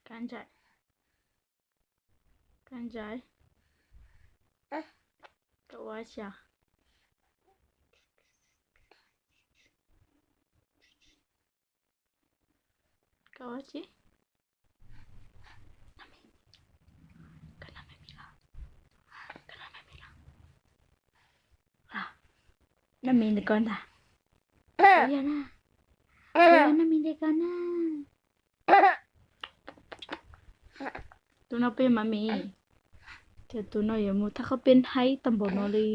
Kab ntsais, kab ntsais, koj ua tsi? Koj ua tsi? Noj mis ntawm koj ntag. Yog na, yog noj mis ntawm koj na. Tus no peb mam mis, ces tus no yuav mus thaj qhaub peb haib tag npaum no li.